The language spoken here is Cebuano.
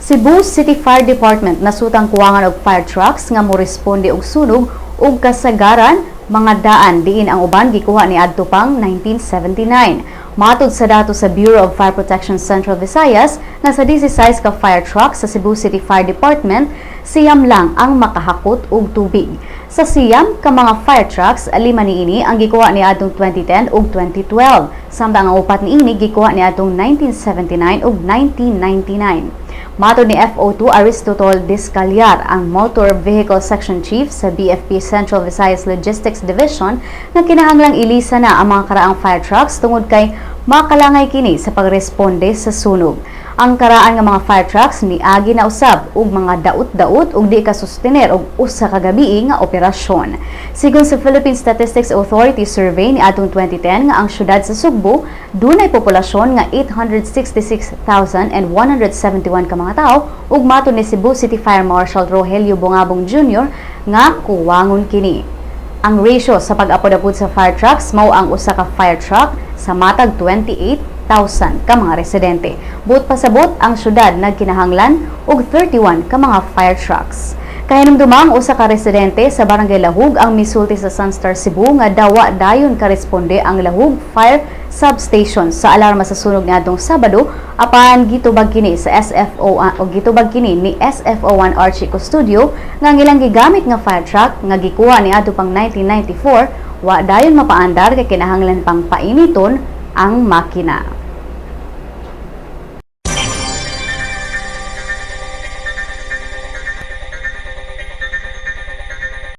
Cebu City Fire Department nasutang kuwangan og fire trucks nga moresponde og sunog ug kasagaran mga daan diin ang uban gikuha ni adto pang 1979. Matod sa datos sa Bureau of Fire Protection Central Visayas nga sa 16 ka fire trucks sa Cebu City Fire Department, 9 lang ang makahakot og tubig. Sa 9 ka mga fire trucks, lima niini ang gikuha ni adtong 2010 ug 2012, samtang ang upat niini gikuha ni adtong 1979 ug 1999. Matod ni FO2 Aristotle Discalyar, ang Motor Vehicle Section Chief sa BFP Central Visayas Logistics Division, nga kinahanglang ilisa na ang mga karaang fire trucks tungod kay makalangay kini sa pagresponde sa sunog. Ang karaan nga mga fire trucks niagi na usab og mga daot-daot ug di ka sustener og usa ka gabii nga operasyon. Sigon sa Philippine Statistics Authority survey ni atong 2010 nga ang syudad sa Sugbo dunay populasyon nga 866,171 ka mga tawo ug matod ni Cebu City Fire Marshal Rogelio Bongabong Jr. nga kuwangon kini. Ang ratio sa pag-apod-apod sa fire trucks mao ang usa ka fire truck sa matag 28,000 ka mga residente. Buot pasabot, ang syudad nagkinahanglan og 31 ka mga fire trucks. Kahinumdumang usa ka residente sa Barangay Lahug ang misulti sa Sunstar Cebu nga daw wa dayon karesponde ang Lahug Fire Substation sa alarma sa sunog niadtong Sabado, apan gitubag kini sa SFO o gitubag kini ni SFO1 Archie Custodio nga ang ilang gigamit nga fire truck nga gikuha ni adto pang 1994 wa dayon mapaandar kay kinahanglan pang painiton ang makina.